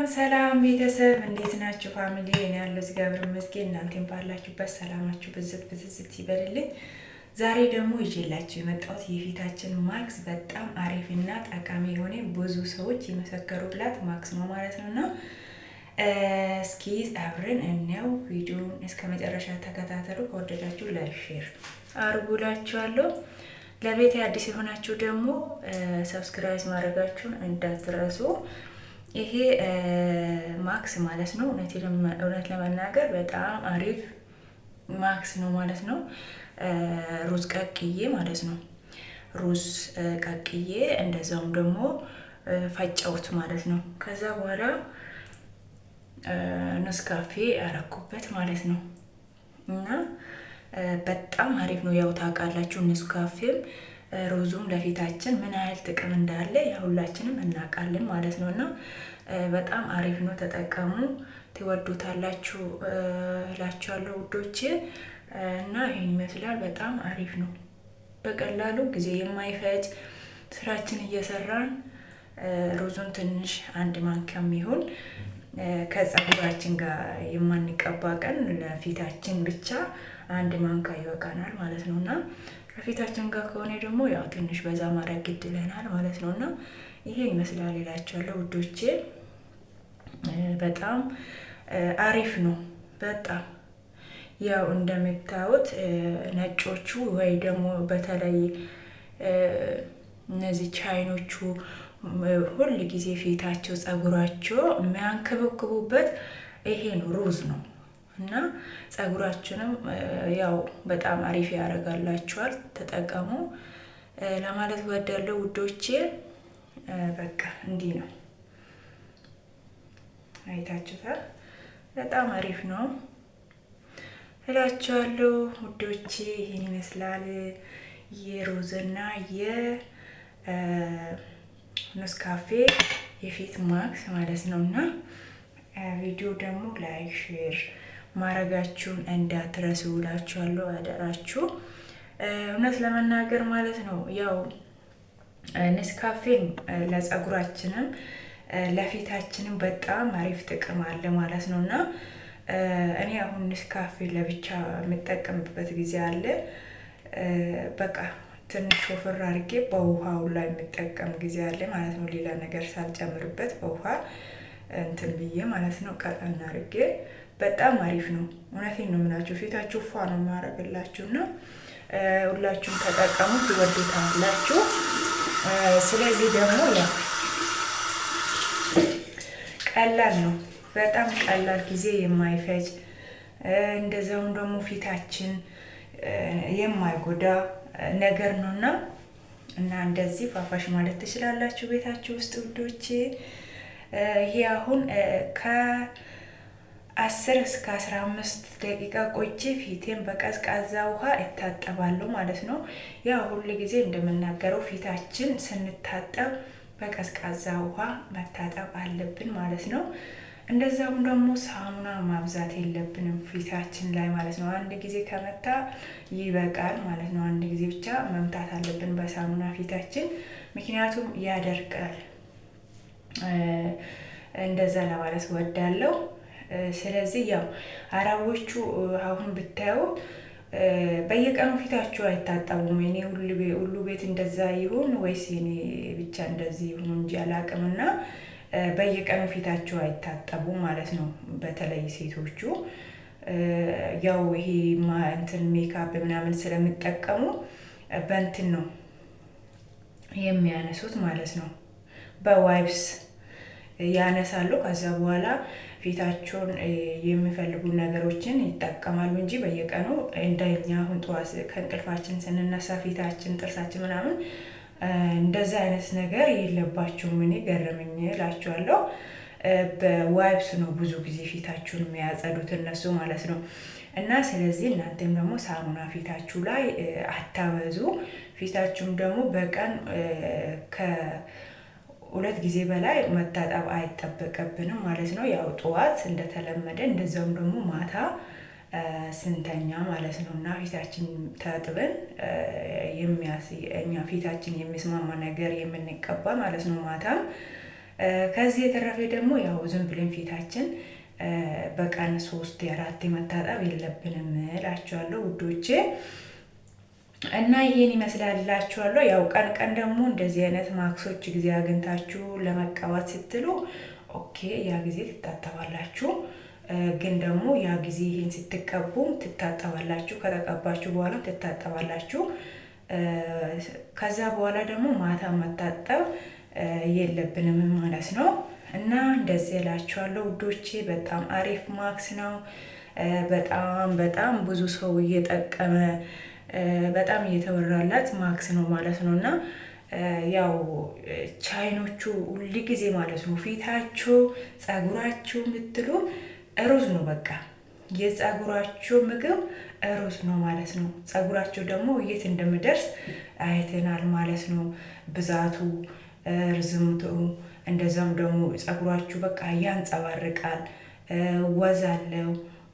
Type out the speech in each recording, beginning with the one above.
ሰላም ቤተሰብ፣ እንዴት ናችሁ? Family፣ እኔ ያለው እግዚአብሔር ይመስገን፣ እናንተም ባላችሁበት ሰላማችሁ ብዝት ብዝዝት ይበልልኝ። ዛሬ ደግሞ ይዤላችሁ የመጣሁት የፊታችን ማክስ በጣም አሪፍና ጠቃሚ የሆነ፣ ብዙ ሰዎች የመሰከሩላት ማክስ ነው ማለት ነው። እና እስኪ አብረን እንየው። ቪዲዮውን እስከ መጨረሻ ተከታተሉ። ከወደዳችሁ like፣ share አርጉላችኋለሁ። ለቤት አዲስ የሆናችሁ ደግሞ subscribe ማድረጋችሁን እንዳትረሱ። ይሄ ማክስ ማለት ነው። እውነት ለመናገር በጣም አሪፍ ማክስ ነው ማለት ነው። ሩዝ ቀቅዬ ማለት ነው። ሩዝ ቀቅዬ እንደዛውም ደግሞ ፈጨውት ማለት ነው። ከዛ በኋላ ኔስካፌ አረኩበት ማለት ነው። እና በጣም አሪፍ ነው። ያው ታውቃላችሁ ኔስካፌም ሩዙም ለፊታችን ምን ያህል ጥቅም እንዳለ ሁላችንም እናውቃለን ማለት ነው። እና በጣም አሪፍ ነው፣ ተጠቀሙ፣ ትወዱታላችሁ እላችኋለሁ ውዶቼ። እና ይሄን ይመስላል። በጣም አሪፍ ነው። በቀላሉ ጊዜ የማይፈጅ፣ ስራችን እየሰራን ሩዙን ትንሽ አንድ ማንኪያም ይሁን ከጸጉራችን ጋር የማንቀባ ቀን ለፊታችን ብቻ አንድ ማንኪያ ይበቃናል ማለት ነው። እና ከፊታችን ጋር ከሆነ ደግሞ ያው ትንሽ በዛ ማድረግ ግድ ይለናል ማለት ነው። እና ይሄ ይመስላል እላችኋለሁ ውዶቼ። በጣም አሪፍ ነው። በጣም ያው እንደምታዩት ነጮቹ ወይ ደግሞ በተለይ እነዚህ ቻይኖቹ ሁል ጊዜ ፊታቸው፣ ጸጉራቸው የሚያንከበክቡበት ይሄ ነው፣ ሩዝ ነው። እና ጸጉራችንም ያው በጣም አሪፍ ያደርጋላችኋል። ተጠቀሙ ለማለት እወዳለሁ ውዶቼ። በቃ እንዲህ ነው፣ አይታችሁታል። በጣም አሪፍ ነው እላችኋለሁ ውዶቼ። ይህን ይመስላል የሩዝና የኔስካፌ የፊት ማክስ ማለት ነው። እና ቪዲዮ ደግሞ like፣ share ማድረጋችሁን እንዳትረሱ እላችኋለሁ፣ አደራችሁ። እውነት ለመናገር ማለት ነው ያው ኔስካፌን ለጸጉራችንም ለፊታችንም በጣም አሪፍ ጥቅም አለ ማለት ነው። እና እኔ አሁን ኔስካፌ ለብቻ የምጠቀምበት ጊዜ አለ። በቃ ትንሽ ወፈር አድርጌ በውሃው ላይ የምጠቀም ጊዜ አለ ማለት ነው። ሌላ ነገር ሳልጨምርበት በውሃ እንትን ብዬ ማለት ነው፣ ቀጠን አድርጌ በጣም አሪፍ ነው። እውነቴን ነው የምላችሁ፣ ፊታችሁ ፏ ነው የሚያደርግላችሁ። እና ሁላችሁም ተጠቀሙ፣ ትወዱታላችሁ። ስለዚህ ደግሞ ያው ቀላል ነው፣ በጣም ቀላል፣ ጊዜ የማይፈጅ፣ እንደዚያውም ደግሞ ፊታችን የማይጎዳ ነገር ነው። እና እንደዚህ ፋፋሽ ማለት ትችላላችሁ ቤታችሁ ውስጥ ውዶቼ። ይሄ አሁን ከ10 እስከ 15 ደቂቃ ቆይቼ ፊቴን በቀዝቃዛ ውሃ እታጠባለሁ ማለት ነው። ያው ሁል ጊዜ እንደምናገረው ፊታችን ስንታጠብ በቀዝቃዛ ውሃ መታጠብ አለብን ማለት ነው። እንደዛውም ደግሞ ሳሙና ማብዛት የለብንም ፊታችን ላይ ማለት ነው። አንድ ጊዜ ከመታ ይበቃል ማለት ነው። አንድ ጊዜ ብቻ መምታት አለብን በሳሙና ፊታችን፣ ምክንያቱም ያደርቃል። እንደዛ ለማለት እወዳለሁ። ስለዚህ ያው አረቦቹ አሁን ብታዩ በየቀኑ ፊታቸው አይታጠቡም። እኔ ሁሉ ቤት እንደዛ ይሁን ወይስ የኔ ብቻ እንደዚህ ይሁን እንጂ አላውቅምና በየቀኑ ፊታቸው አይታጠቡም ማለት ነው። በተለይ ሴቶቹ ያው ይሄ እንትን ሜካፕ ምናምን ስለሚጠቀሙ በእንትን ነው የሚያነሱት ማለት ነው። በ wipes ያነሳሉ። ከዛ በኋላ ፊታቸውን የሚፈልጉ ነገሮችን ይጠቀማሉ እንጂ በየቀኑ እንደኛ አሁን ጠዋት ከእንቅልፋችን ስንነሳ ፊታችን፣ ጥርሳችን ምናምን እንደዛ አይነት ነገር የለባቸውም። እኔ ገረመኝ እላችኋለሁ። በ wipes ነው ብዙ ጊዜ ፊታችሁን የሚያጸዱት እነሱ ማለት ነው። እና ስለዚህ እናንተም ደግሞ ሳሙና ፊታችሁ ላይ አታበዙ። ፊታችሁም ደግሞ በቀን ከሁለት ጊዜ በላይ መታጠብ አይጠበቅብንም ማለት ነው። ያው ጠዋት እንደተለመደ፣ እንደዛውም ደግሞ ማታ ስንተኛ ማለት ነው። እና ፊታችን ታጥበን እኛ ፊታችን የሚስማማ ነገር የምንቀባ ማለት ነው። ማታም ከዚህ የተረፈ ደግሞ ያው ዝም ብለን ፊታችን በቀን 3 4 መታጠብ የለብንም እላችኋለሁ ውዶቼ። እና ይሄን ይመስላልላችኋለሁ። ያው ቀን ቀን ደግሞ እንደዚህ አይነት ማክሶች ጊዜ አግኝታችሁ ለመቀባት ስትሉ okay ያ ጊዜ ትታጠባላችሁ። ግን ደግሞ ያ ጊዜ ይሄን ስትቀቡ ትታጠባላችሁ። ከተቀባችሁ በኋላ ትታጠባላችሁ። ከዛ በኋላ ደግሞ ማታ መታጠብ የለብንም ማለት ነው። እና እንደዚህ እላችኋለሁ ውዶቼ። በጣም አሪፍ ማክስ ነው። በጣም በጣም ብዙ ሰው እየጠቀመ በጣም እየተወራላት ማክስ ነው ማለት ነው። እና ያው ቻይኖቹ ሁል ጊዜ ማለት ነው ፊታቸው ጸጉራቸው የምትሉ ሩዝ ነው። በቃ የጸጉራቸው ምግብ ሩዝ ነው ማለት ነው። ጸጉራቸው ደግሞ የት እንደምደርስ አይተናል ማለት ነው። ብዛቱ፣ ርዝምቱ፣ እንደዛም ደግሞ ጸጉራችሁ በቃ ያንጸባርቃል፣ ወዝ አለው፣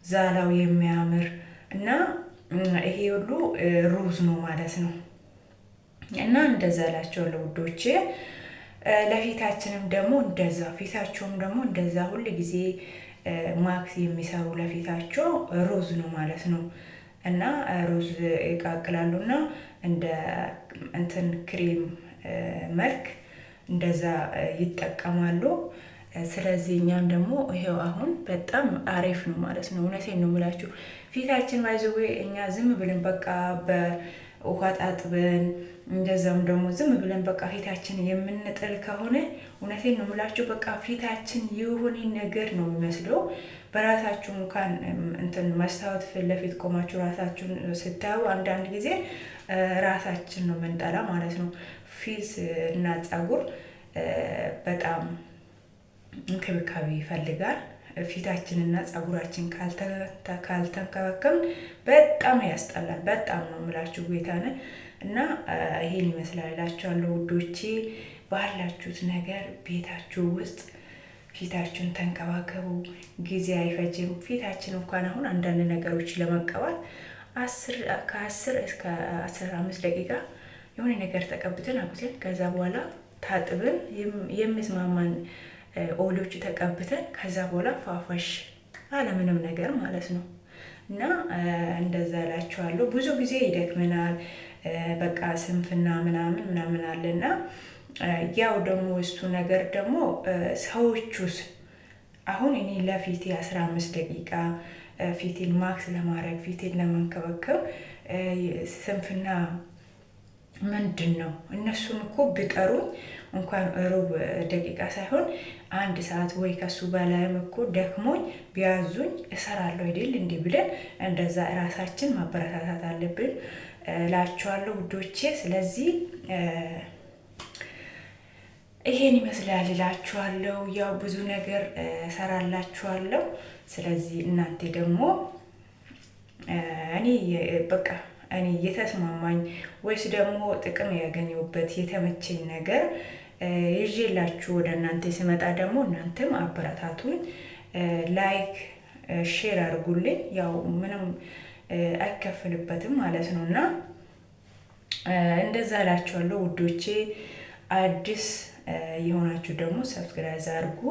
ዛላው የሚያምር እና ይሄ ሁሉ ሩዝ ነው ማለት ነው። እና እንደዛ እላቸዋለሁ ውዶቼ። ለፊታችንም ደግሞ እንደዛ ፊታቸውም ደግሞ እንደዛ ሁል ጊዜ ማክስ የሚሰሩ ለፊታቸው ሩዝ ነው ማለት ነው። እና ሩዝ ይቃቅላሉና እንደ እንትን ክሬም መልክ እንደዛ ይጠቀማሉ። ስለዚህ እኛም ደግሞ ይሄው አሁን በጣም አሪፍ ነው ማለት ነው። እውነቴን ነው የምላችሁ። ፊታችን by the way እኛ ዝም ብለን በቃ በውሃ ታጥበን እንደዛም ደግሞ ዝም ብለን በቃ ፊታችን የምንጥል ከሆነ እውነቴን ነው የምላችሁ በቃ ፊታችን የሆነ ነገር ነው የሚመስለው። በራሳችሁ እንኳን እንትን መስታወት ፊት ለፊት ቆማችሁ ራሳችሁን ስታዩ አንዳንድ ጊዜ ራሳችን ነው የምንጠላ ማለት ነው። ፊት እና ፀጉር በጣም እንክብካቤ ይፈልጋል። ፊታችንና ፀጉራችን ካልተንከባከብን በጣም ያስጠላል። በጣም ነው የምላችሁ ጌታን። እና ይሄን ይመስላል እላችኋለሁ ውዶቼ። ባላችሁት ነገር ቤታችሁ ውስጥ ፊታችሁን ተንከባከቡ። ጊዜ አይፈጅም። ፊታችን እንኳን አሁን አንዳንድ ነገሮች ለመቀባት ከ10 እስከ 15 ደቂቃ የሆነ ነገር ተቀብተን አቁተን ከዛ በኋላ ታጥበን የሚስማማን oil ኦች ተቀብተን ከዛ በኋላ ፏፏሽ አለምንም ነገር ማለት ነው። እና እንደዛ እላችኋለሁ። ብዙ ጊዜ ይደክመናል፣ በቃ ስንፍና ምናምን ምናምን አለና ያው ደግሞ እሱ ነገር ደግሞ ሰዎቹስ አሁን እኔ ለፊቴ 15 ደቂቃ ፊቴን ማክስ ለማድረግ ፊቴን ለመንከባከብ ስንፍና ምንድን ነው? እነሱም እኮ ቢጠሩኝ እንኳን ሩብ ደቂቃ ሳይሆን 1 ሰዓት ወይ ከሱ በላይም እኮ ደክሞኝ ቢያዙኝ እሰራለሁ አይደል እንዴ ብለን እንደዛ ራሳችን ማበረታታት አለብን እላችኋለሁ ውዶቼ። ስለዚህ ይሄን ይመስላል እላችኋለሁ። ያው ብዙ ነገር እሰራላችኋለሁ። ስለዚህ እናንተ ደግሞ እኔ በቃ እኔ የተስማማኝ ወይስ ደግሞ ጥቅም ያገኘሁበት የተመቸኝ ነገር ይዤላችሁ ወደ እናንተ ስመጣ ደግሞ እናንተም አበረታቱኝ፣ like share አድርጉልኝ። ያው ምንም አይከፈልበትም ማለት ነው። እና እንደዛ እላችኋለሁ ውዶቼ። አዲስ የሆናችሁ ደግሞ subscribe አድርጉ፣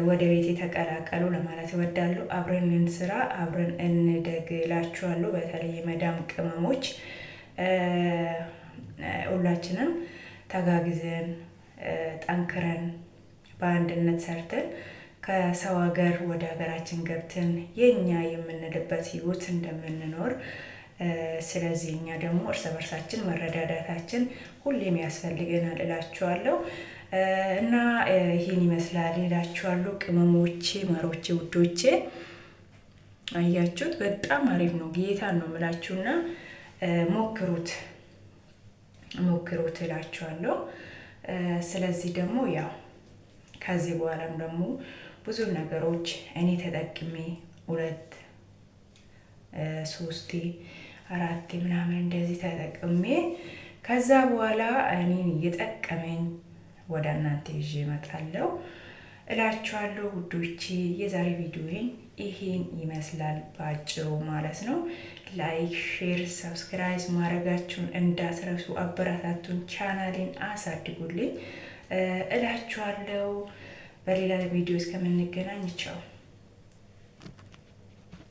ወደ ቤት የተቀላቀሉ ለማለት እወዳለሁ። አብረን እንስራ፣ አብረን እንደግ እላችኋለሁ። በተለይ የመዳም ቅመሞች ሁላችንም ተጋግዘን ጠንክረን በአንድነት ሰርተን ከሰው ሀገር ወደ ሀገራችን ገብተን የኛ የምንልበት ህይወት እንደምንኖር፣ ስለዚህ እኛ ደግሞ እርስ በርሳችን መረዳዳታችን ሁሌም ያስፈልገናል እላችኋለሁ። እና ይህን ይመስላል እላችኋለሁ። ቅመሞቼ፣ ማሮቼ፣ ውዶቼ አያችሁት፣ በጣም አሪፍ ነው። ጌታን ነው የምላችሁና ሞክሩት ሞክሩት እላችኋለሁ። ስለዚህ ደግሞ ያው ከዚህ በኋላም ደግሞ ብዙ ነገሮች እኔ ተጠቅሜ 2 3 4 ምናምን እንደዚህ ተጠቅሜ ከዛ በኋላ እኔን እየጠቀመኝ ወደ እናንተ ይዤ እመጣለሁ እላችኋለሁ ውዶቼ። የዛሬ ቪዲዮዬን ይሄን ይመስላል ባጭሩ ማለት ነው። like፣ share፣ subscribe ማድረጋችሁን እንዳትረሱ። አበረታቱን፣ ቻናሌን አሳድጉልኝ እላችኋለሁ። በሌላ ቪዲዮ እስከምንገናኝ ቻው።